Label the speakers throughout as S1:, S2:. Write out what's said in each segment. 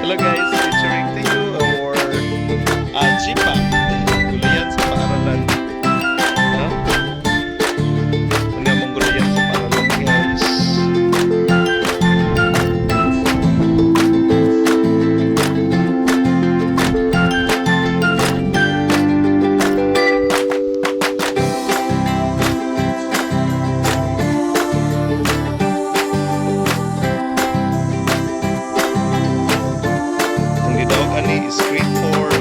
S1: Hello guys, featuring to you our GPAP. Gulayan sa paaralan. Huh? Ano mong gulayan sa paaralan, guys? Ang gitawag ani is grade 4.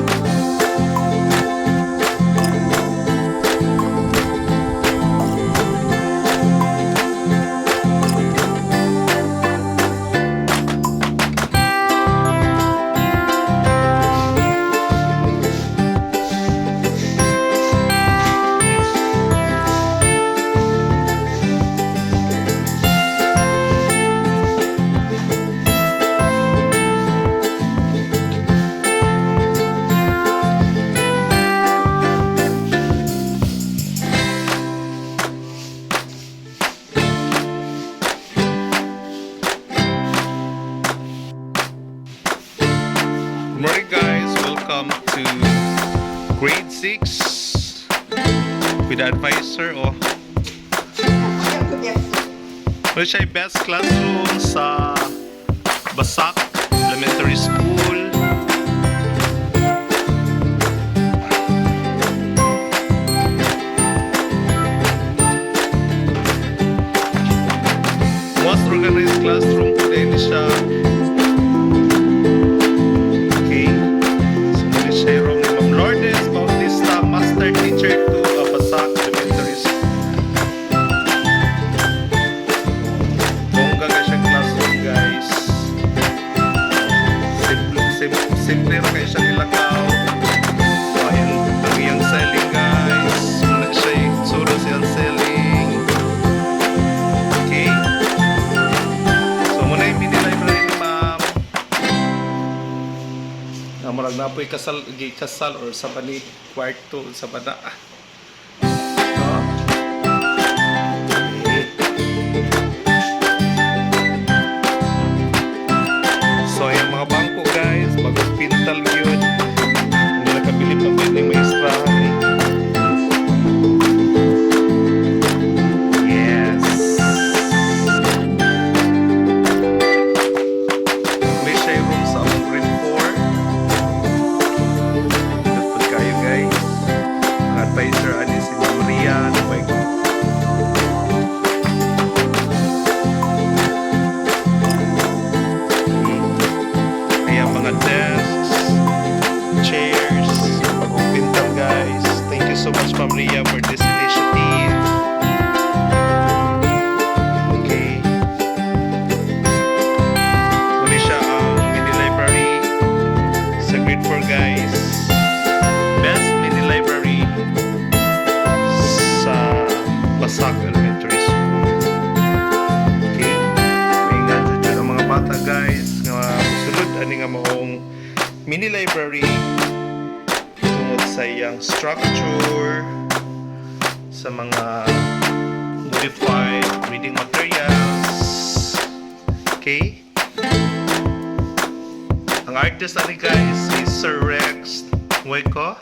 S1: Good morning, guys, welcome to grade 6 with the advisor. Oh. Ano siya yung best classroom sa Basak Elementary School. Most organized classroom po din siya. Okay. So, muli siya yung room ni Ma'am Lourdes Bautista, Master Teacher to Basak Elementary School. Bongga kay siya classroom, guys. Simple, simple, simple ra kay siya nilakaw. So, ayan, ang iyang selling, guys. Muna siya itsura siyang selling. Okay. So, muna yung mini library ni ma'am. Na murag na po'y kasal, kasal or sa bani kwarto sa bana. No? Okay. So, yung mga bangko, guys, bagong pintal yun. Hindi nakabili pa pwede yung maestrahan eh. Yes! May siya yung room sa among grade 4. Dapat kayo, guys. Ang advisor ani si Ma'am Ria. Ano ba yung Kaya mga desks, chairs, bagong pintal, guys. Thank you so much, Ma'am Ria, for this initiative. Okay. Muli siya ang mini library sa grade 4, guys. Best mini library sa Basak Elementary School. Okay. May nga dyan ang mga bata, guys, nga musulod ani nga maong mini library tungod sa iyang structure, sa mga modified reading materials. Okay? Ang artist ani, guys, si Sir Rex Hueco.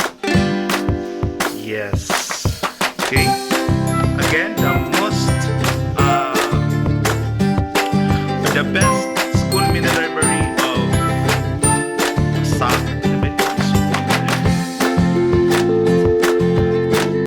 S1: Yes. Okay. Again, the most the best